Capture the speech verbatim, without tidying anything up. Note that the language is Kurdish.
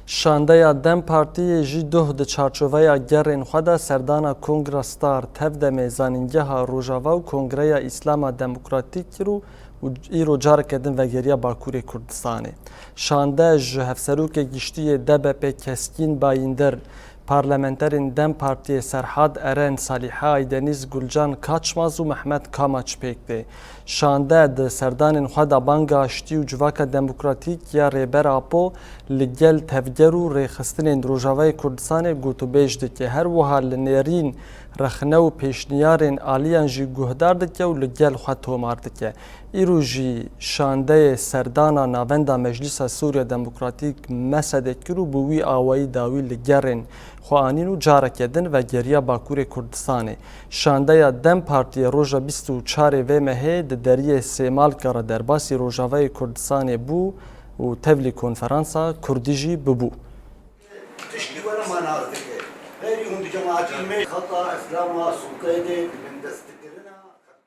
Şandeya DEM Partiyê jî doh di çarçoveya gerên xwe de serdana Kongra Star, Tevdemê, Zanîngeha Rojava û Kongreya Îslama Demokratîk kir û û îro careke din vegeriya Bakurê Kurdistanê. Şande ji Hevserokê Giştî yê D B P Keskîn Bayîndir, parlamenterên DEM Partiyê Serhad Eren, Salîhe Aydenîz, Gulcan Kaçmaz û Mehmet Kamaç pêk tê. Şande di serdanên xwe de banga aştî û civaka demokratîk ya Rêber Apo li gel tevger û rêxistinên Rojavayê Kurdistanê gotûbêj dike. Her wiha li nêrîn rexne û pêşniyarên aliyan jî guhdar dike û li gel xwe tomar dike. Îro jî şandeyê serdana Navenda Meclisa Sûriya Demokratîk, MESEDê, kir û bi wî awayî dawî li gerên xwe anîn û careke din vegeriya Bakurê Kurdistanê. Şandeya DEM Partiyê roja bîst û çarê vê mehê di deriyê Sêmalka re derbasî Rojavayê Kurdistanê bû û tevlî konferansa Kurdî jî bibû. Tiştî were manas dike. Xeyrî hûn di cemaetî me xeta îslama sûkeyê de bibin destkirin.